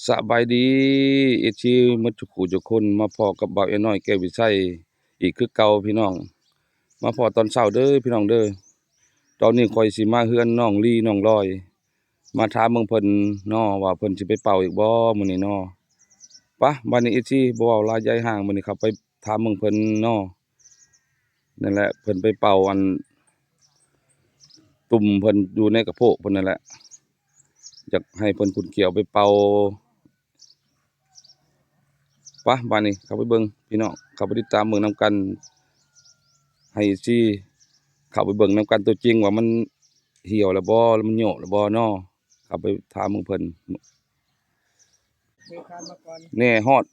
ສະບາຍດີ ເອັຟຊີ ໝົດທຸກຜູ້ທຸກຄົນ ມາພໍ້ກັບບ່າວເອນ້ອຍ ແກ້ວວິໄຊ ອີກຄືເກົ່າພີ່ນ້ອງ. ມາພໍ້ຕອນເຊົ້າເດີພີ່ນ້ອງເດີ. ຕອນນີ້ຂ້ອຍຊິມາເຮືອນນ້ອງລີນ້ອງລອຍ ມາຖາມເບິ່ງເພິ່ນເນາະ ວ່າເພິ່ນຊິໄປເປົ່າອີກບໍ່ມື້ນີ້ເນາະ. ປະ ບາດນີ້ ເອັຟຊີ ບໍ່ເວົ້າຫຼາຍຢາຍຫ່າງ ມື້ນີ້ເຂົ້າໄປຖາມເບິ່ງເພິ່ນເນາະ. ນັ້ນແຫຼະ ເພິ່ນໄປເປົ່າອັນ ຕຸ່ມເພິ່ນຢູ່ໃນກະໂພກເພິ່ນນັ້ນແຫຼະ ຢາກໃຫ້ເພິ່ນຂຸນຂຽວໄປເປົ່າ. ປະ ບາດນີ້ເຂົ້າໄປເບິ່ງພີ່ນ້ອງ ເຂົ້າໄປຕິດຕາມເບິ່ງນຳກັນ ໃຫ້ເອັຟຊີ ເຂົ້າໄປເບິ່ງນຳກັນຕົວຈິງວ່າມັນຫ່ຽວແລ້ວບໍ່ ແລ້ວມັນໂຍບແລ້ວບໍ່ເນາະ. ເຂົ້າໄປຖາມເບິ່ງເພິ່ນ. ເດີນທາງມາກ່ອນ ແນ່ ຮອດ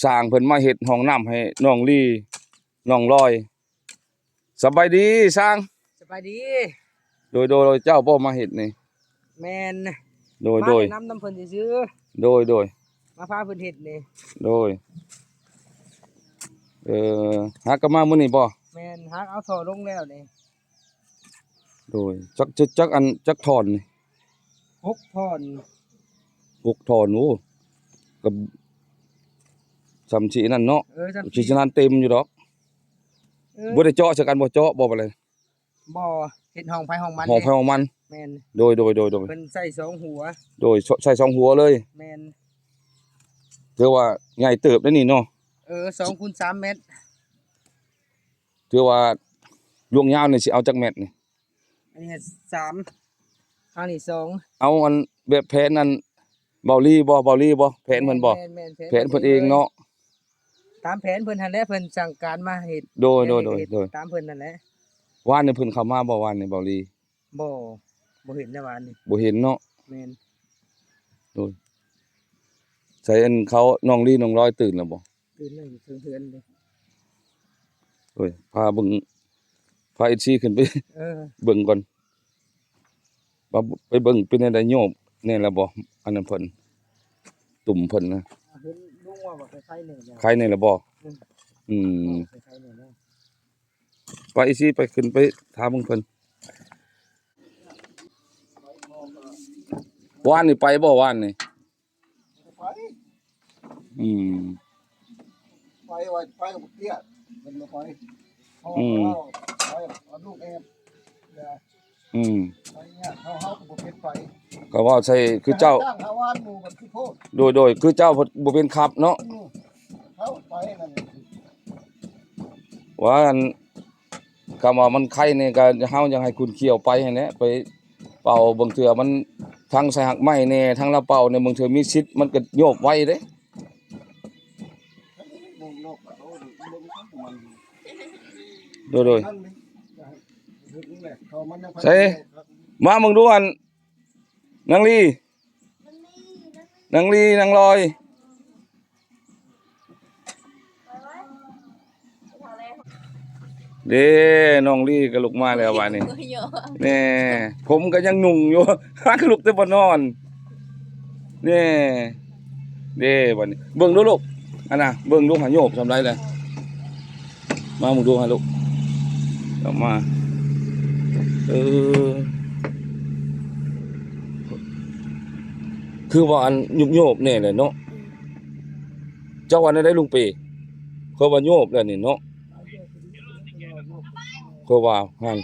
ຊ່າງເພິ່ນມາເຮັດຫ້ອງນ້ຳໃຫ້ນ້ອງລີ ນ້ອງລອຍ. ສະບາຍດີຊ່າງ. ສະບາຍດີ. ໂດຍ ໂດຍ ເຈົ້າບໍ່ມາເຮັດນີ້? ແມ່ນ. ໂດຍ ມາແນະນຳນຳເພິ່ນຊື່ໆ. ໂດຍ ໂດຍ ມາພາເພິ່ນເຮັດນີ້. ໂດຍ ເອີ ຫາກະມາມື້ນີ້ບໍ່? ແມ່ນ ຫາກເອົາທໍ່ລົງແລ້ວນີ້. ໂດຍ ຈັກ ຈັກ ຈັກອັນ ຈັກທ່ອນນີ້? ຫົກທ່ອນ. ຫົກທ່ອນ ໂອ້ ກະຊ່ຳຊິອັນນັ້ນເນາະ. ເອີ ຊ່ຳຊິ ຊິນັ້ນເຕັມຢູ່ດອກ. ເອີ ບໍ່ໄດ້ເຈາະໃສ່ກັນບໍ່? ເຈາະບໍ່ ບໍ່ເລີຍ? ບໍ່ ເຮັດຫ້ອງໃຜຫ້ອງມັນ. ຫ້ອງໃຜຫ້ອງມັນ. ແມ່ນ. ໂດຍ ໂດຍ ໂດຍ ໂດຍ ເພິ່ນໃສ່ສອງຫົວ. ໂດຍ ໃສ່ສອງຫົວເລີຍ. ແມ່ນ. ຖືວ່າໃຫຍ່ເຕີບໄດ໋ນີ້ເນາະ. ເອີ ສອງຄູນສາມແມັດ. ຖືວ່າລວງຍາວນີ້ຊິເອົາຈັກແມັດນີ້? ອັນນີ້ສາມ ທາງນີ້ສອງ. ເອົາອັນແບບແຜນອັນເບົາລີບໍ່? ເບົາລີບໍ່? ແຜນເພິ່ນບໍ່? ແມ່ນໆ ແຜນເພິ່ນເອງເນາະ. ຕາມແຜນເພິ່ນຫັ້ນແຫຼະ ເພິ່ນສັ່ງການມາເຮັດ. ໂດຍ ໂດຍ ໂດຍ ເຮັດ ໂດຍ ຕາມເພິ່ນຫັ້ນແຫຼະ. ວານນີ້ເພິ່ນເຂົ້າມາບໍ່ ວານນີ້ເບົາລີ? ບໍ່ ບໍ່ເຫັນນະວານນີ້. ບໍ່ເຫັນເນາະ. ແມ່ນ. ໂດຍ ໃສອັນເຂົາ ນ້ອງລີນ້ອງລອຍຕື່ນແລ້ວບໍ່? ຕື່ນແລ້ວ ຢູ່ເທິງເຮືອນເດ້. ໂດຍ ພາເບິ່ງ ພາເອັຟຊີຂຶ້ນໄປ ເອີ ເບິ່ງກ່ອນ ວ່າໄປເບິ່ງເປັນແນວໃດ ໂຍບແນ່ແລ້ວບໍ່? ອັນນັ້ນເພິ່ນ ຕຸ່ມເພິ່ນນະ ເຫັນລຸງວ່າ ວ່າໄຄແນ່ແລ້ວ ໄຄແນ່ແລ້ວບໍ່? ອືມ ອືມ ໄຄແນ່ແລ້ວ. ໄປຊິ ໄປຂຶ້ນໄປຖາມເບິ່ງເພິ່ນ. ວານນີ້ໄປບໍ່ ວານນີ້? ໄປ ອືມ ໄປ ໄປ ໄປ ເພິ່ນບໍ່ໄປ. ອືມ ເອົາ ເອົາລູກແອບ ອືມ ໄປເນຍ ເຮົາ ເຮົາກໍບໍ່ເປັນໄປ ກໍເວົ້າໃສ່ຄືເຈົ້າ ຈ້າງຫາວານໝູ່ມັນຄືໂພດ. ໂດຍ ໂດຍ ຄືເຈົ້າບໍ່ເປັນຂັບເນາະ. ອືມ ເຮົາໄປນັ້ນ ວ່າອັນ ຄຳວ່າມັນໄຄນີ້ກໍເຮົາຢາກໃຫ້ຂຸນຂຽວໄປຫັ້ນແຫຼະ ໄປເປົ່າ ບາງເທື່ອມັນທັງໃສ່ຮາກໄມ້ແດ່ ທັງລາວເປົ່າແດ່ ບາງເທື່ອມີສິດມັນກໍໂຍບໄວເດ້. ໂດຍ ໂດຍ ໃສ ມາເບິ່ງດູ ອັນ ນາງລີ ນາງລີ ນາງລອຍ ເດ້ ນ້ອງລີກໍລຸກມາແລ້ວບາດນີ້. ແນ່ ຜົມກໍຍັງນຸ່ງຢູ່ ຫາກະລຸກແຕ່ບໍ່ນອນ. ແນ່ ເດ້ ບາດນີ້ເບິ່ງດູລູກ ອັນນ່າ ເບິ່ງດູຫາໂຍບສ່ຳໃດແຫຼະ. ມາເບິ່ງດູຫາລູກ ອອກມາ ເອີ ຄືວ່າອັນໂຍບໆແນ່ແຫຼະເນາະ. ເຈົ້າວ່າແນວໃດລຸງເປ? ຂ້ອຍວ່າໂຍບແລ້ວນີ້ເນາະ ຂ້ອຍວ່າຫັ້ນ.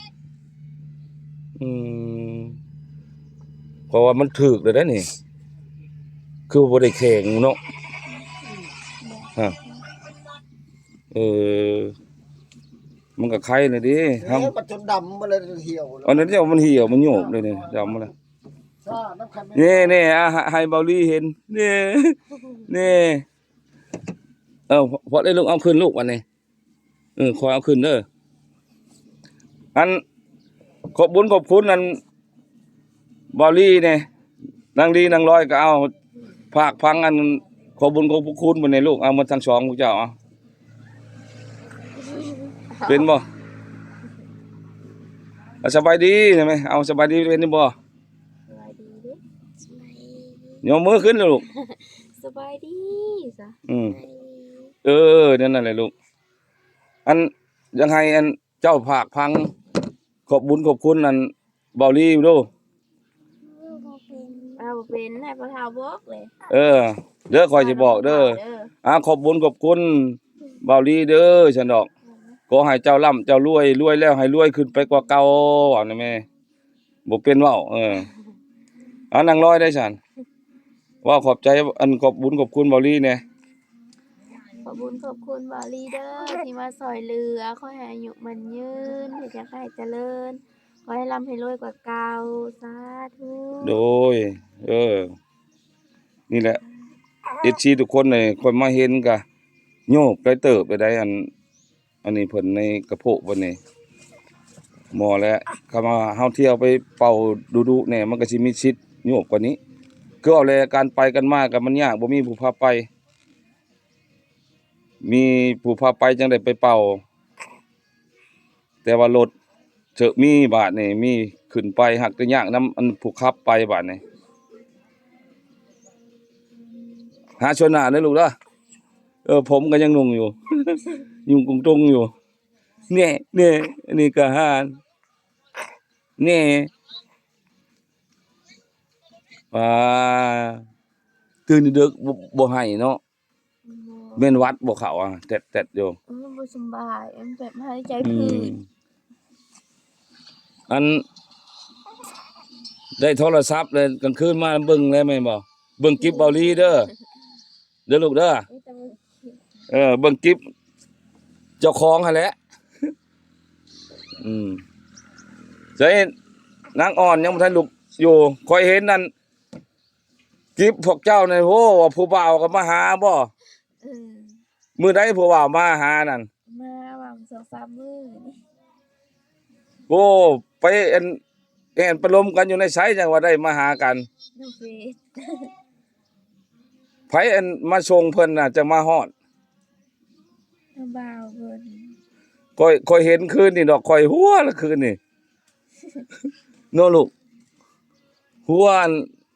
ອືມ ຂ້ອຍວ່າມັນຖືກແລ້ວເດ້ນີ້ ຄືບໍ່ໄດ້ແຂງເນາະ. ຮະ ເອີ ມັນກໍໄຄແລ້ວເດ້ ເອີ ເຮົາ ມັນຈົນດຳໝົດແລ້ວ ເຫ່ຽວແລ້ວ. ອັນນັ້ນເຈົ້າ ມັນຫ່ຽວ ມັນໂຍບເດ້ນີ້ ດຳໝົດແລ້ວ. ນີ້ ນີ້ ອ່າ ໃຫ້ເບົາລີເຫັນ ນີ້ ນີ້. ເອີ ພໍໄດ້ລູກ ເອົາຂຶ້ນລູກ ບາດນີ້. ເອີ ຂ້ອຍເອົາຂຶ້ນເດີ. ອັນ ຂອບບຸນຂອບຄຸນ ອັນ ເບົາລີແດ່ ນາງລີ ນາງລອຍ ກໍເອົາ ຝາກຝັງ ອັນ ຂອບບຸນຂອບຄຸນເພິ່ນແດ່ລູກ. ເອົາໝົດທັງສອງພວກເຈົ້າ ເອົາ ເປັນບໍ່? ເອົາ ສະບາຍດີໄດ້ໄໝ? ເອົາ ສະບາຍດີເປັນຢູ່ບໍ່? ສະບາຍດີເດ້ ສະບາຍດີ. ຍົກມືຂຶ້ນລູກ ສະບາຍດີຊະ. ອືມ ສະບາຍດີ. ເອີ ແນວນັ້ນແຫຼະລູກ. ອັນ ຢາກໃຫ້ ອັນ ເຈົ້າຝາກຝັງ ຂອບບຸນຂອບຄຸນ ອັນ ເບົາລີດູ. ເອີ ບໍ່ເປັນ. ບໍ່ເປັນ ໃຫ້ພໍ່ເຖົ້າບອກເລີຍ. ເອີ ເດີ ຂ້ອຍຊິບອກເດີ. ອ່າ ຂອບບຸນຂອບຄຸນບ່າວລີເດີ ຊັ້ນດອກ. ຂໍໃຫ້ເຈົ້າລ່ຳເຈົ້າລວຍ ລວຍແລ້ວໃຫ້ລວຍຂຶ້ນໄປກວ່າເກົ່າ ເວົ້ານະແມ່. ບໍ່ເປັນເວົ້າ. ເອີ ເອົາ ນາງລອຍໄດ້ຊັ້ນ ເວົ້າຂອບໃຈ ອັນ ຂອບບຸນຂອບຄຸນບ່າວລີແດ່. ຂອບບຸນຂອບຄຸນບ່າວລີເດີ ທີ່ມາຊ່ອຍເຫຼືອ. ຂໍໃຫ້ອາຍຸໝັ້ນຍືນ ເຮັດຫຍັງກໍໃຫ້ຈະເລີນ. ຂໍໃຫ້ລ່ຳໃຫ້ລວຍກວ່າເກົ່າ. ສາທຸ. ໂດຍ ເອີ ນີ້ແຫຼະ ເອັຟຊີທຸກຄົນເລີຍ. ຂ້ອຍມາເຫັນກະໂຍກໄກເຕີບໄປໄດ໋ ອັນ ອັນນີ້ເພິ່ນໃນກະໂພກເພິ່ນນີ້ ໝໍແຫຼະ. ຄຳວ່າເຮົາທ່ຽວໄປເປົ່າດຸໆແດ່ ມັນກໍຊິມີສິດໂຍກກວ່ານີ້. ຄືເວົ້າແຫຼະ ການໄປກັນມາກໍມັນຍາກ ບໍ່ມີຜູ້ພາໄປ. ມີຜູ້ພາໄປຈັ່ງໄດ້ໄປເປົ່າ ແຕ່ວ່າລົດເຈາະມີບາດນີ້ ມີຂຶ້ນໄປ ຫາກແຕ່ຍາກນຳອັນຜູ້ຂັບໄປບາດນີ້. ຫາສ່ວນໜ້າເດີລູກເດີ. ເອີ ຜົມກໍຍັງນຸ່ງຢູ່ ຍຸງຕຸງໆຢູ່. ແນ່ ແນ່ ອັນນີ້ກໍຫາ ແນ່ ອ່າ ຕື່ນເດິກ ບໍ່ ບໍ່ໄຫ້ເນາະ. ບໍ່ ແມ່ນຫວັດບໍ່ເຂົ້າ ແຕດໆຢູ່. ເອີ ບໍ່ສຳບາຍ ແບບຫາຍໃຈ ອືມ ຜືດ. ອັນ ໄດ້ໂທລະສັບແລ້ວ ກາງຄືນມາເບິ່ງແລ້ວແມ່ນບໍ່? ເບິ່ງກິບເບົາລີເດີ ເດີລູກເດີ. ເອີ ເບິ່ງກິບເຈົ້າຂອງຫັ້ນແຫຼະ. ອືມ ໃສ ນາງອ່ອນຍັງບໍ່ທັນລຸກຢູ່. ຂ້ອຍເຫັນນັ້ນ ກິບພວກເຈົ້ານັ້ນ ໂອ້ ວ່າຜູ້ບ່າວກໍມາຫາບໍ່? ເອີ ມື້ໃດຜູ້ບ່າວມາຫານັ້ນ? ມາຫວ່າງສອງສາມມື້ນີ້. ໂອ້ ໄປອັນ ແອນໄປລົມກັນຢູ່ໃນໃສ ຈັ່ງວ່າໄດ້ມາຫາກັນ? ໃນເຟສ. ໃຜອັນມາສົ່ງເພິ່ນນະ ຈັ່ງມາຮອດ? ຜູ້ບ່າວເພິ່ນ. ຂ້ອຍ ຂ້ອຍເຫັນຄືນນີ້ດອກ ຂ້ອຍຫົວລະຄືນນີ້ ເນາະລູກ. ຫົວ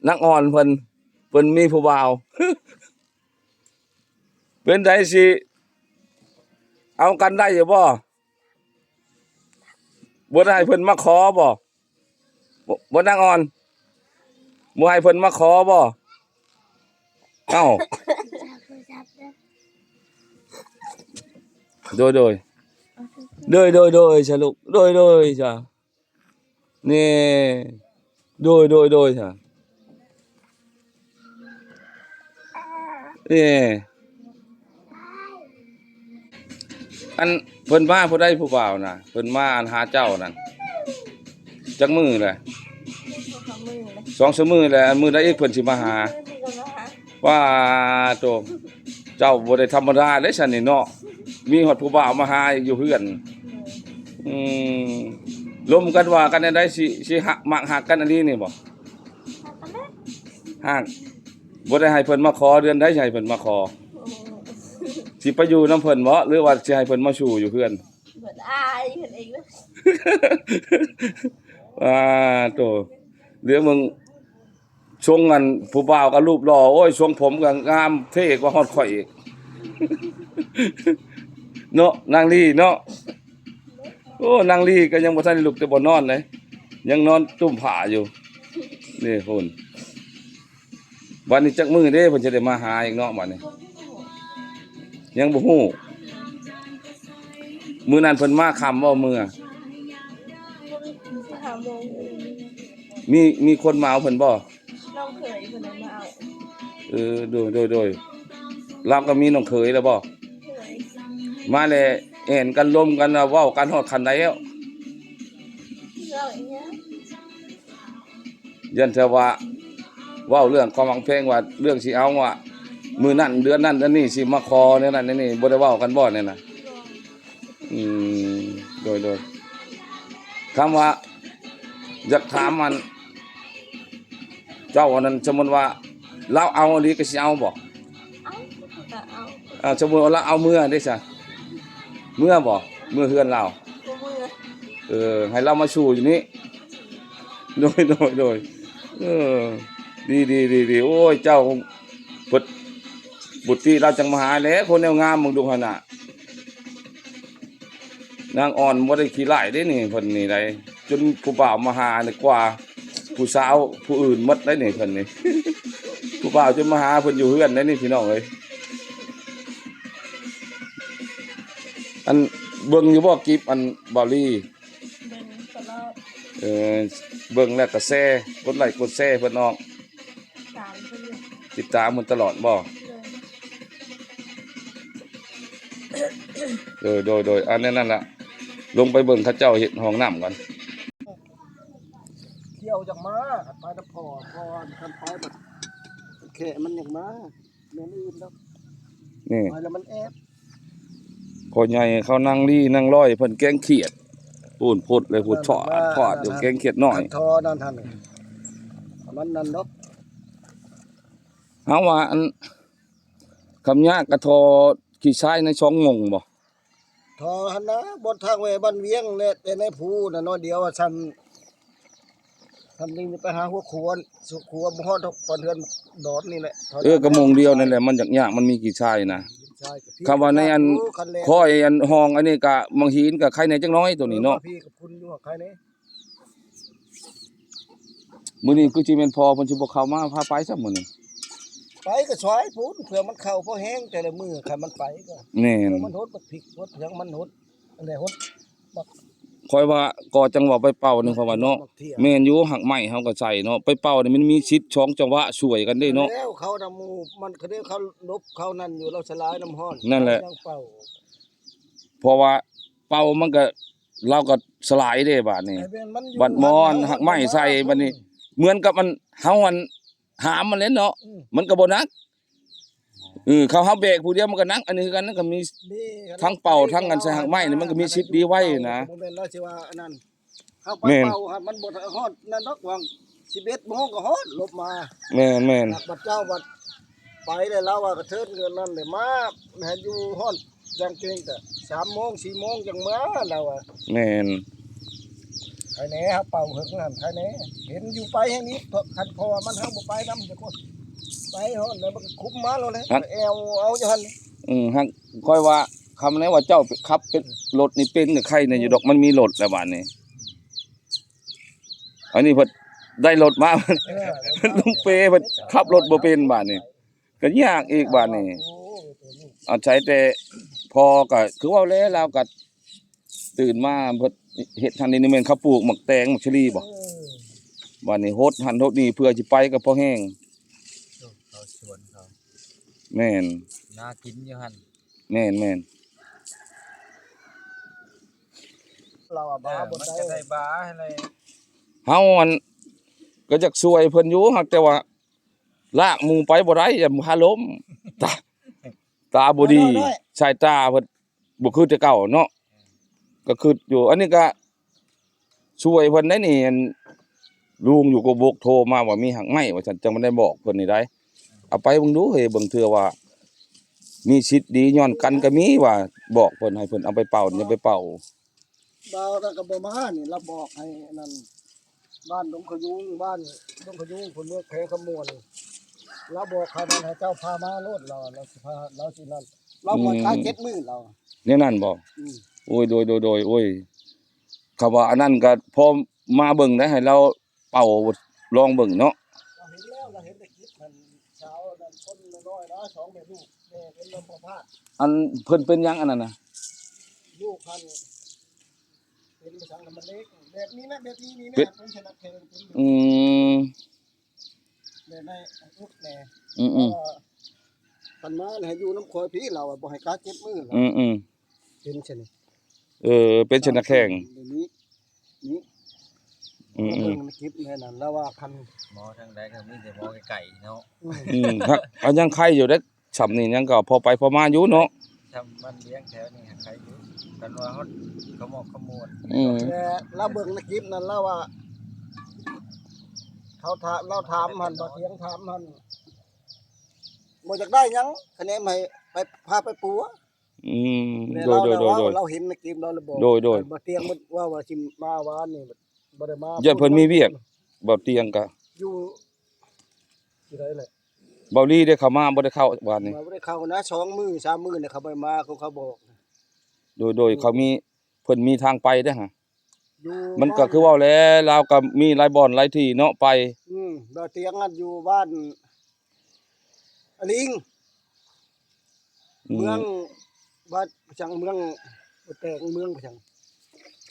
ນາງອ່ອນເພິ່ນ ເພິ່ນມີຜູ້ບ່າວ. ເປັນໃດຊິເອົາກັນໄດ້ຢູ່ບໍ່? ບໍ່ໄດ້ໃຫ້ເພິ່ນມາຂໍບໍ່? ບໍ່ ບໍ່ນາງອ່ອນ ບໍ່ໃຫ້ເພິ່ນມາຂໍບໍ່? ເອົ້າ ໂດຍ ໂດຍ ໂດຍ ໂດຍ ໂດຍ ຊະລູກ ໂດຍ ໂດຍ ຊະ ນີ້ ໂດຍ ໂດຍ ໂດຍ ຊະ. ເອີ ອັນເພິ່ນມາຜູ້ໃດຜູ້ບ່າວນະ ເພິ່ນມາອັນຫາເຈົ້ານັ້ນ ຈັກມື້ແຫຼະ? ສອງສາມມື້ແຫຼະ. ສອງສາມມື້ແລ້ວ ມື້ໃດອີກເພິ່ນຊິມາຫາ? ມື້ນີ້ກໍມາຫາ. ວ້າໂຕ ເຈົ້າບໍ່ໄດ້ທຳມະດາເດ້ຊັ້ນນີ້ເນາະ ມີຮອດຜູ້ບ່າວມາຫາຢູ່ເຮືອນ. ອືມ ລົມກັນວ່າກັນແນວໃດ ຊິ ຊິຮັກ ມັກຮັກກັນອີ່ຫຼີນີ້ບໍ່? ຮັກ ບໍ່ໄດ້ໃຫ້ເພິ່ນມາຂໍ ເດືອນໃດຊິໃຫ້ເພິ່ນມາຂໍ? ຊິໄປຢູ່ນຳເພິ່ນບໍ່ ຫຼືວ່າຊິໃຫ້ເພິ່ນມາສູ່ຢູ່ເຮືອນ? ເພິ່ນອາຍເພິ່ນເອງ. ອ່າ ໂຕ ເລື່ອງເບິ່ງ ຊົງອັນຜູ້ບ່າວກໍຮູບຫຼໍ່ ໂອ້ຍ ຊົງຜົມກໍງາມເທ່ກວ່າຮອດຂ້ອຍອີກ ເນາະ ນາງລີເນາະ. ໂອ້ ນາງລີກໍຍັງບໍ່ທັນໄດ້ລຸກແຕ່ບ່ອນນອນເດ້ ຍັງນອນຕຸ້ມຜ້າຢູ່. ນີ້ພຸ້ນ ບັດນີ້ຈັກມື້ເດ້ເພິ່ນຈະໄດ້ມາຫາອີກເນາະ ບັດນີ້ ຍັງບໍ່ຮູ້. ມື້ນັ້ນເພິ່ນມາຄ່ຳບໍ່ ເມື່ອ ຫ້າໂມງ. ມີ ມີຄົນມາເອົາເພິ່ນບໍ່? ນ້ອງເຂີຍເພິ່ນມາເອົາ. ເອີ ໂດຍ ໂດຍ ໂດຍ. ລາວກໍມີນ້ອງເຂີຍແລ້ວບໍ່? ເຂີຍ. ມາແລ້ວແອ່ນກັນລົມກັນ ເວົ້າກັນຮອດຂັ້ນໃດແລ້ວ? ເວົ້າອີຫຍັງ? ຢ້ານແຕ່ວ່າເວົ້າເລື່ອງຄວາມຮັກແພງ ວ່າເລື່ອງຊິເອົາ ວ່າມື້ນັ້ນເດືອນນັ້ນເດືອນນີ້ຊິມາຂໍແນວນັ້ນແນວນີ້ ບໍ່ໄດ້ເວົ້າກັນບໍ່ແນວນັ້ນ? ອືມ ໂດຍ ໂດຍ. ຄຳວ່າຢາກຖາມອັນ ເຈົ້າອັນນັ້ນ ສົມມຸດວ່າລາວເອົາອີ່ຫຼີກໍຊິເອົາບໍ່? ເອົາ ກໍເອົາ. ອ່າ ສົມມຸດວ່າລາວເອົາເມືອເດ້ຊະ ເມືອບໍ່? ເມືອເຮືອນລາວ? ບໍ່ເມືອ. ເອີ ໃຫ້ລາວມາສູ່ຢູ່ນີ້. ໂດຍ ໂດຍ ໂດຍ. ເອີ ດີ ດີ ດີ ດີ. ໂອ້ຍ ເຈົ້າ ເພິ່ນ ບຸດຕິລາວຈັ່ງມາຫາແຫຼະ ຄົນແນວງາມເບິ່ງດູຫັ້ນນະ. ນາງອ່ອນບໍ່ໄດ້ຂີ້ຮ້າຍເດ້ນີ້ ເພິ່ນນີ້ໄດ໋ ຈົນຜູ້ບ່າວມາຫານີ້ກວ່າ ຜູ້ສາວຜູ້ອື່ນໝົດໄດ໋ນີ້ ເພິ່ນນີ້ ຜູ້ບ່າວຈະມາຫາເພິ່ນຢູ່ເຮືອນໄດ໋ນີ້ ພີ່ນ້ອງເອີຍ. ອັນ ເບິ່ງຢູ່ບໍ່ ກິບ ອັນ ບ່າວລີ? ເບິ່ງຕະຫຼອດ. ເອີ ເບິ່ງແລ້ວກໍແຊ ກົດໄລ້ກົດແຊເພິ່ນເນາະ. ຕາມເພິ່ນຢູ່. ຕິດຕາມເພິ່ນຕະຫຼອດບໍ່? ໂດຍ. ໂດຍ ໂດຍ ໂດຍ ອັນນັ້ນລະ ລົງໄປເບິ່ງເຂົາເຈົ້າເຮັດຫ້ອງນ້ຳກ່ອນ. ຂ້ຽວຢາກມາ ຄັນໄປນຳພໍ່ ພໍ່ ຄັນໄປບັດແຂ້ມັນຢາກມາ ແມ່ນອື່ນດອກ. ນີ້ ໄປແລ້ວມັນແອບ. ພໍ່ໃຫຍ່ເຂົານາງລີນາງລອຍ ເພິ່ນແກງຂຽດ ປູນໂພດເລີຍ ພຸດຊອດພອດຢູ່ ແກງຂຽດນ້ອຍ ທໍ່ນັ້ນຫັ້ນ ມັນນັ້ນດອກ. ເຮົາວ່າ ອັນ ຄຳຍາກກະທໍ່ຂີ້ຊາຍໃນສອງໂມງບໍ່? ທໍ່ຫັ້ນນະ ບ່ອນທາງໄປບ້ານວຽງແຫຼະ ແຕ່ໃນພູນະ ນ້ອຍດຽວວ່າຊັ້ນ ທຳນີ້ໄປຫາຫົວຂົວ ສຸຂົວບໍ່ຮອດດອກ ປານເຮືອນດອນນີ້ແຫຼະ. ເອີ ກະໂມງດຽວນັ້ນແຫຼະ ມັນຢາກຍາກ ມັນມີຂີ້ຊາຍນະ. ຄຳວ່າໃນອັນ ຂ້ອຍອັນຫ້ອງອັນນີ້ກະ ມັງຫີນກະໄຄແດ່ຈັກໜ້ອຍໂຕນີ້ເນາະ. ເອີ ມາພີ້ກັບຄຸນຢູ່ ໄຄແດ່. ມື້ນີ້ຄືຊິແມ່ນພໍ່ເພິ່ນຊິບໍ່ເຂົ້າມາພາໄປຊ້ຳມື້ນີ້. ໄປກໍຊ່ວຍພຸ້ນ ເພື່ອມັນເຂົ້າພໍແຮງແຕ່ລະມື້ ຄັນມັນໄປກໍ ແມ່ນ ມັນຫົດບັກພິກຫົດຫຍັງ ມັນຫົດອັນໃດຫົດບັກ ຂ້ອຍວ່າກໍຈັ່ງວ່າໄປເປົ່ານີ້ ເພາະວ່າເນາະ ແມ່ນຢູ່ ຮາກໄມ້ເຮົາກໍໃສ່ເນາະ ໄປເປົ່ານີ້ມັນມີສິດສອງຈັງຫວະຊ່ວຍກັນເດ້ເນາະ. ແລ້ວເຂົານຳໝູ່ມັນ ເຂົາເດ້ ເຂົາຫຼົບເຂົານັ້ນຢູ່ ລາວສະຫຼາຍນ້ຳຮ້ອນ ນັ້ນແຫຼະ ເຂົາຍັງເປົ່າ ເພາະວ່າເປົ່າມັນກໍ ລາວກໍສະຫຼາຍເດ້ບາດນີ້ ບັດມອນຮາກໄມ້ໃສ່ ບາດນີ້ເໝືອນກັບອັນເຮົາອັນຫາມມັນແຫຼະເນາະ ມັນກໍບໍ່ໜັກ. ເອີ ເຂົາເຮົາແບກຜູ້ດຽວມັນກໍໜັກ ອັນນີ້ຄືກັນ ມັນກໍມີທັງເປົ່າທັງອັນໃສ່ຮາກໄມ້ນີ້ ມັນກໍມີສິດດີໄວນະ. ບໍ່ແມ່ນລາວຊິວ່າອັນນັ້ນ ເຮົາໄປເປົ່າຫັ້ນມັນບໍ່ຮອດນັ້ນດອກ ຫວ່າງສິບເອັດໂມງກໍຮອດລົບມາ. ແມ່ນໆ ບັດເຈົ້າບັດໄປແລ້ວ ລາວວ່າກະເທີນເງິນນັ້ນແຫຼະ ມາໃຫ້ຢູ່ຮອດຢ່າງເກັ່ງກະສາມໂມງສີ່ໂມງຈັ່ງເມືອ ລາວວ່າ. ແມ່ນ ໃຄແດ່ ເຮົາເປົ່າເຫິງຫັ້ນ ໃຄແດ່ ເຫັນຢູ່ໄປແຮ່ງນີ້ ຄັນເພາະວ່າມັນ ເຮົາບໍ່ໄປນຳຈັກຄົນ ໄປຮອດແລ້ວມັນກໍຄຸມມາໂລດແຫຼະ ແອວເອົາຢູ່ຫັ້ນ. ອື ຫາກຂ້ອຍວ່າ ຄຳແນວວ່າເຈົ້າໄປຂັບເປັນລົດນີ້ເປັນກໍໄຄແດ່ຢູ່ດອກ ມັນມີລົດແລ້ວບາດນີ້. ອັນນີ້ເພິ່ນໄດ້ລົດມາ ເອີ ເພິ່ນລົງເປ ເພິ່ນຂັບລົດບໍ່ເປັນບາດນີ້ ກໍຍາກອີກບາດນີ້. ອາໄສແຕ່ພໍ່ ກໍຄືເວົ້າແຫຼະ ລາວກໍຕື່ນມາເພິ່ນເຮັດຫັ້ນນີ້ ແມ່ນເຂົາປູກໝາກແຕງ ໝາກສາລີບໍ່? ເອີ ບາດນີ້ຫົດຫັ້ນຫົດນີ້ ເພື່ອຊິໄປກໍພໍແຮງ. ເຂົາສວນເຂົາ ແມ່ນ ນາກິນຢູ່ຫັ້ນ. ແມ່ນໆ ລາວວ່າບາ ເອີ ບໍ່ໄດ້ ມັນກໍໄດ້ບາຫັ້ນແຫຼະ. ເຮົາອັນ ກໍຢາກຊ່ວຍເພິ່ນຢູ່ ຫາກແຕ່ວ່າລາກໝູ່ໄປບໍ່ໄດ້ ຢ້ານພາລົ້ມ ຕາ ຕາບໍ່ດີ ສາຍຕາເພິ່ນບໍ່ຄືແຕ່ເກົ່າເນາະ ກໍຄິດຢູ່. ອັນນີ້ກໍ ຊ່ວຍເພິ່ນໄດ້ນີ້ ອັນ ລຸງຢູ່ກະບົກໂທມາວ່າມີຮາກໄມ້ວ່າຊັ້ນ ຈັ່ງມັນໄດ້ບອກເພິ່ນນີ້ໄດ໋. ເອົາໄປເບິ່ງດູເຮີຍ ບາງເທື່ອວ່າມີສິດດີຍ້ອນກັນກໍມີວ່າ ບອກເພິ່ນ ໃຫ້ເພິ່ນເອົາໄປເປົ່າ ຢ່າໄປເປົ່າ. ບ່າວນັ້ນກໍບໍ່ມານີ້ ລາວບອກໃຫ້ອັນນັ້ນ ບ້ານດົງຂະຍຸງ ບ້ານດົງຂະຍຸງ ເພິ່ນເມືອແຂວງຄຳມ່ວນ ລາວບອກຂ້ານັ້ນໃຫ້ເຈົ້າພາມາໂລດ ລາວ ລາວຊິພາ ລາວຊິນັ້ນ ລາວບໍ່ກາເຈັດມື້ ລາວ ແນວນັ້ນບໍ່? ອືມ ໂອ້ຍ ໂດຍ ໂດຍ ໂດຍ ໂອ້ຍ ຄຳວ່າອັນນັ້ນກໍພໍມາເບິ່ງໄດ້ ໃຫ້ລາວເປົ່າລອງເບິ່ງເນາະ. ລາວເຫັນແລ້ວ ລາວເຫັນແຕ່ຄລິບຫັ້ນ ສາວນັ້ນຄົນນ້ອຍໆນະ ສອງແມ່ລູກ ແມ່ເປັນລົມພະບາດ. ອັນເພິ່ນເປັນຫຍັງອັນນັ້ນນະ? ລູກຫັ້ນເປັນໄປສັງ ມັນເລັກ ແບບນີ້ນະ ແບບນີ້ນີ້ນະ ເປັນ ເປັນຊະນະແຂງ ເປັນ ອືມ ແບບໃນອະນຸແດ່. ອືມໆ ເອີ ຄັນມາໃຫ້ຢູ່ນຳຂ້ອຍພີ້ ລາວວ່າບໍ່ໃຫ້ກາເຈັດມື້ ອືມໆ ເປັນຊະນີ້ ເອີ ເປັນຊະນະແຂງ ນີ້ ນີ້ ອືມໆ ເບິ່ງໃນຄລິບແມ່ນນັ້ນ ລາວວ່າຄັນ ໝໍທາງໃດກໍມີແຕ່ໝໍໄກໆເນາະ. ອືມ ອືມ ຫາກ ຫາກຍັງໄຄຢູ່ເດ້ ຊ່ຳນີ້ຍັງກໍພໍໄປພໍມາຢູ່ເນາະ ຊ່ຳບ້ານວຽງແຖວນີ້ຫາໄຄຢູ່ ກັນວ່າຮອດຂະໝອກຂະມວນ. ອືມ ແຕ່ລາວເບິ່ງໃນຄລິບນັ້ນ ລາວວ່າ ເຂົາຖາມ ລາວຖາມຫັ້ນ ບ່າວຕຽງຖາມຫັ້ນ ບໍ່ຢາກໄດ້ຫຍັງ ຄະແນນໃຫ້ໄປ ພາໄປປົວ. ອືມ ໂດຍ ໂດຍ ໂດຍ ລາວເຫັນໃນຄລິບ ລາວເລີຍບອກ ໂດຍ ໂດຍ ບ່າວຕຽງເວົ້າວ່າຊິມາວານນີ້ ບໍ່ໄດ້ມາ ຢ້ານເພິ່ນມີວຽກ ບ່າວຕຽງກະຢູ່ທີ່ໃດແຫຼະ. ບ່າວລີໄດ້ເຂົ້າມາ ບໍ່ໄດ້ເຂົ້າວານນີ້ ບໍ່ໄດ້ເຂົ້ານະ ສອງມື້ສາມມື້ນີ້ ເຂົາບໍ່ໄດ້ມາ ເຂົາ ເຂົາບອກ. ໂດຍ ໂດຍ ເຂົາມີ ເພິ່ນມີທາງໄປເດ້ຫະ. ຢູ່ ມັນກໍຄືເວົ້າແຫຼະ ລາວກໍມີຫຼາຍບ່ອນຫຼາຍທີ່ເນາະໄປ. ອືມ ບໍ່ຕຽງນັ້ນຢູ່ບ້ານອາລິງ ອືມ ເມືອງ ບ້ານຫຍັງ ເມືອງບໍ່ແຕງ ເມືອງຫຍັງ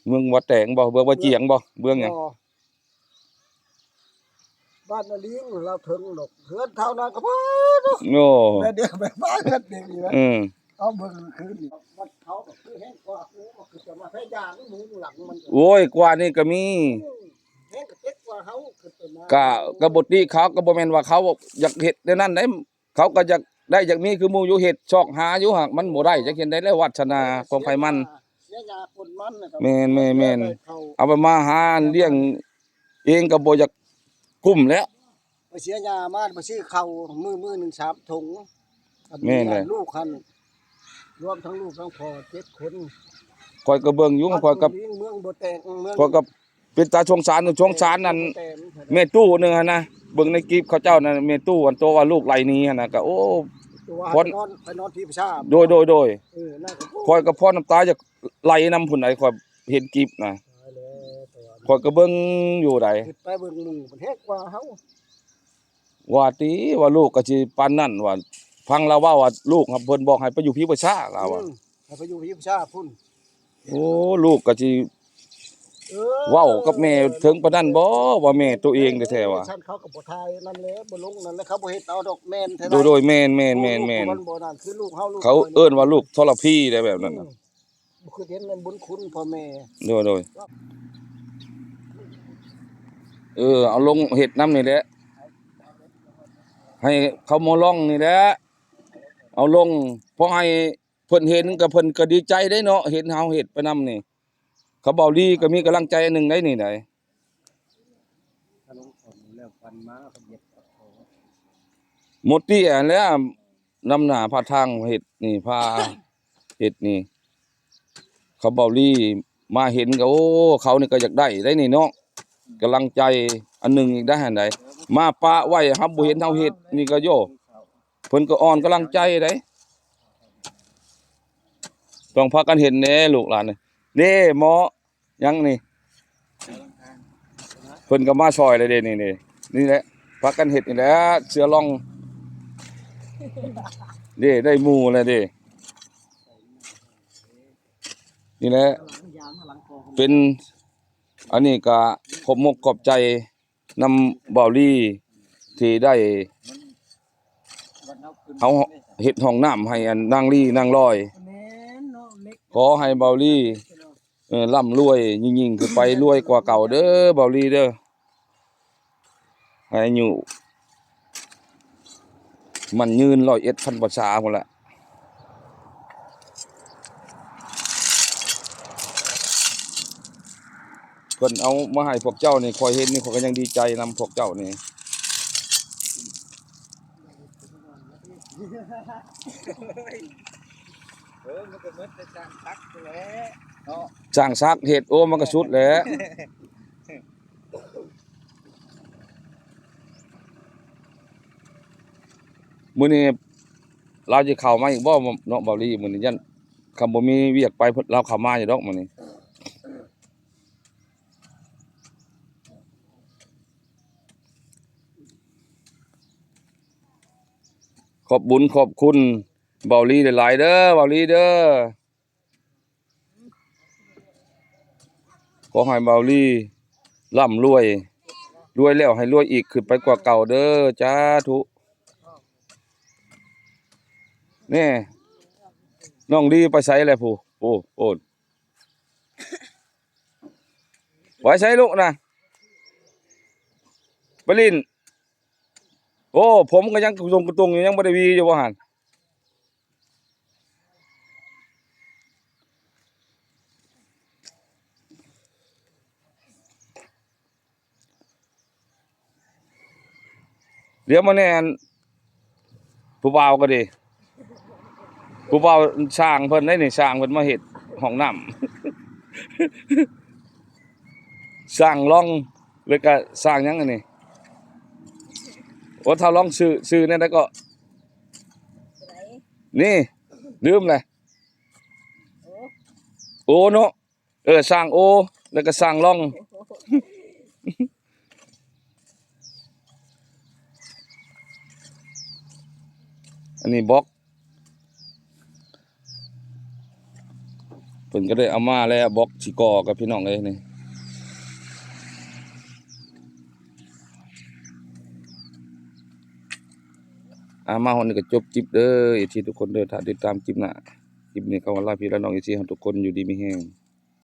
ເມືອງບໍ່ແຕງບໍ່ ເມືອງບໍ່ຈຽງບໍ່ ເມືອງຫຍັງ? ບໍ່ ບ້ານນາລີງລາວເຖິງດອກ ເຮືອນເທົ່ານາງກະເພີດ. ໂອ້ ແມ່ນເດ້ ແມ່ນບ້ານເຮືອນເດ້ນີ້ນະ. ເອີ ເອົາເບິ່ງຄືນນີ້ ມັນເຂົາກໍຄືແຮງກວ່າ ໂອ້ ຄືຈະມາພະຍານໝູນຫຼັງມັນ. ໂອ້ຍ ກວ່ານີ້ກໍມີ ອືມ ແຮງກະເຕັກກວ່າເຮົາຂຶ້ນໄປມາ ກະ ກະບໍ່ຕິເຂົາ ກໍບໍ່ແມ່ນວ່າເຂົາຢາກເຮັດແນວນັ້ນເດ້. ເຂົາກໍຢາກໄດ້ຢາກມີຄືໝູ່ຢູ່ ເຮັດຊອກຫາຢູ່ ຫາກມັນບໍ່ໄດ້ ຈັກເຮັດໃດແລ້ວ ວາດສະໜາຂອງໃຜມັນ. ເສຍຫຍ້າ ເສຍຫຍ້າ ກົນມັນນະ ແມ່ນໆໆ ເອົາໄປມາຫາລ້ຽງເອງກໍບໍ່ຢາກກຸ້ມແລ້ວ. ໄປເສຍຫຍ້າມາ ໄປຊື້ເຂົ້າມື້ ມື້ໜຶ່ງສາມຖົງ. ແມ່ນແຫຼະ ລູກຫັ້ນ ລວມທັງລູກທັງພໍ່ເຈັດຄົນ. ຂ້ອຍກໍເບິ່ງຢູ່ ຂ້ອຍກໍ ເມືອງບໍ່ແຕກ ເມືອງ ຂ້ອຍກໍ ເປັນຕາສົງສານ ສົງສານອັນແມ່ຕູ້ໜຶ່ງຫັ້ນນະ ເບິ່ງໃນກິບເຂົາເຈົ້ານັ້ນ ແມ່ຕູ້ອັນໂຕວ່າລູກໄລ່ໜີຫັ້ນນະ ກໍ ໂອ້ ໂຕວ່າ ພອນ ໄປນອນ ໄປນອນທີ່ປະຊາ. ໂດຍ ໂດຍ ໂດຍ ເອີ ນັ້ນກໍ ຂ້ອຍກໍພໍນ້ຳຕາຢາກໄຫຼນຳພຸ້ນໃດ ຂ້ອຍເຫັນກິບນະ ຕາຍແລ້ວ ຂ້ອຍກໍເບິ່ງຢູ່ໃດ ຂຶ້ນໄປເບິ່ງໝູ່ມັນແຮງກວ່າເຮົາ. ວ່າຕິ ວ່າລູກກໍຊິປານນັ້ນ ວ່າ ຟັງລາວເວົ້າວ່າ ລູກເພິ່ນບອກໃຫ້ໄປຢູ່ພີປະຊາ ລາວວ່າ ອືມ ໃຫ້ໄປຢູ່ພີປະຊາພຸ້ນ. ໂອ້ ລູກກໍຊິ ເອີ ເວົ້າກັບແມ່ເຖິງປານນັ້ນບໍ່ ວ່າແມ່ໂຕເອງແທ້ໆວ່າ. ຊັ້ນເຂົາກໍບໍ່ຖ່າຍນັ້ນແຫຼະ ບໍ່ລົງນັ້ນແຫຼະ ເຂົາບໍ່ເຮັດເອົາດອກ. ແມ່ນແທ້ ໂດຍໆ ແມ່ນໆໆໆ ມັນບໍ່ນັ້ນ ຄືລູກເຮົາ ລູກ ເຂົາເອີ້ນວ່າລູກທໍລະພີໄດ໋ ແບບນັ້ນນະ. ອືມ ບໍ່ຄືເຫັນແມ່ນບຸນຄຸນພໍ່ແມ່. ໂດຍໆ ເອີ ເອົາລົງເຮັດນຳນີ້ແຫຼະ ໃຫ້ເຂົາມາລອງນີ້ແຫຼະ ເອົາລົງ ພໍໃຫ້ເພິ່ນເຫັນກໍ ເພິ່ນກໍດີໃຈເດ້ເນາະ ເຫັນເຮົາເຮັດໄປນຳນີ້. ເຂົາເບົາຫຼີກໍມີກຳລັງໃຈອັນໜຶ່ງໄດ໋ນີ້ໄດ໋. ໝົດເຕ້ຍຫັ້ນແຫຼະ ນຳໜ້າພາທາງເຮັດນີ້ ພາເຮັດນີ້ ເຂົາເບົາຫຼີມາເຫັນກໍ ໂອ້ ເຂົານີ້ກໍຢາກໄດ້ໄດ໋ນີ້ເນາະ ກຳລັງໃຈອັນໜຶ່ງອີກໄດ໋ຫັ້ນໃດ໋. ມາປະໄວ້ ເຮົາບໍ່ເຫັນເຮົາເຮັດນີ້ກໍ ໂຢ ເພິ່ນກໍອ່ອນກຳລັງໃຈໄດ໋. ຕ້ອງພາກັນເຮັດແດ່ລູກຫຼານ ເດ້ໝໍ ຫຍັງນີ້ ເພິ່ນກໍມາຊ່ອຍແລ້ວເດ້ ນີ້ ນີ້ ນີ້ແຫຼະ ພາກັນເຮັດນີ້ແຫຼະ ເສືອລ່ອງເດ້ ໄດ້ໝູ່ແລ້ວເດ້ ນີ້ແຫຼະ ເປັນ ອັນນີ້ກໍຂອບມົກຂອບໃຈນຳເບົາຫຼີທີ່ໄດ້ ເຮົາເຮັດຫ້ອງນ້ຳໃຫ້ອັນນາງລີນາງລອຍ. ແມ່ນເນາະ ເຫຼັກ ຂໍໃຫ້ເບົາລີ ເອີ ລ່ຳລວຍຍິ່ງໆຂຶ້ນໄປ ລວຍກວ່າເກົ່າເດີເບົາລີເດີ ໃຫ້ອາຍຸໝັ້ນຍືນຮ້ອຍເອັດພັນພັດສາພຸ້ນລະ. ເພິ່ນເອົາມາໃຫ້ພວກເຈົ້ານີ້ ຂ້ອຍເຫັນນີ້ ຂ້ອຍກໍຍັງດີໃຈນຳພວກເຈົ້ານີ້. ເອີ ມັນກໍໝົດແຕ່ຊ່າງສັກພຸ້ນແຫຼະເນາະ ຊ່າງສັກເຮັດ ໂອ້ ມັນກໍສຸດແຫຼະ. ມື້ນີ້ລາວຊິເຂົ້າມາອີກບໍ່ເນາະ ເບົາລີ? ມື້ນີ້ຢ້ານ ຄັນບໍ່ມີວຽກໄປ ລາວເຂົ້າມາຢູ່ດອກມື້ນີ້. ຂອບບຸນຂອບຄຸນເບົາລີຫຼາຍໆເດີ ເບົາລີເດີ. ຂໍໃຫ້ເບົາລີລ່ຳລວຍ ລວຍແລ້ວໃຫ້ລວຍອີກ ຂຶ້ນໄປກວ່າເກົ່າເດີ ສາທຸ. ແນ່ ນ້ອງລີໄປໃສແລ້ວຜູ້? ໂອ້ ໂອ້ ໄປໃສລູກນະ? ໄປຫຼິ້ນ. ໂອ້ ຜົມກໍຍັງກະຕຸງກະຕຸງຢູ່ ຍັງບໍ່ໄດ້ຫວີຢູ່ບໍ່ຫັ້ນ? ດຽວມາແນ່ ອັນ ຜູ້ບ່າວກໍດີ ຜູ້ບ່າວຊ່າງເພິ່ນໄດ໋ນີ້ ຊ່າງເພິ່ນມາເຮັດຫ້ອງນ້ຳ ຊ່າງລອງ ແລ້ວກໍຊ່າງຫຍັງອັນນີ້? ໂອ້ ຖ້າລອງຊື່ ຊື່ແນວໃດກໍ? ນີ້ ລືມແຫຼະ ໂອ ໂອເນາະ. ເອີ ຊ່າງໂອ ແລ້ວກໍສ້າງລ່ອງ. ອັນນີ້ບລັອກ ເພິ່ນກໍໄດ້ເອົາມາແລ້ວ ບລັອກຊິກໍ່ກັບພີ່ນ້ອງເອີຍນີ້. ອ່າ ມາຮອດນີ້ກໍຈົບຄລິບເດີ ເອັຟຊີ ທຸກຄົນເດີ ຖ້າຕິດຕາມຄລິບໜ້າ. ຄລິບນີ້ຂໍລາພີ່ລານ້ອງ ເອັຟຊີ ເຮົາທຸກຄົນຢູ່ດີມີແຮງ.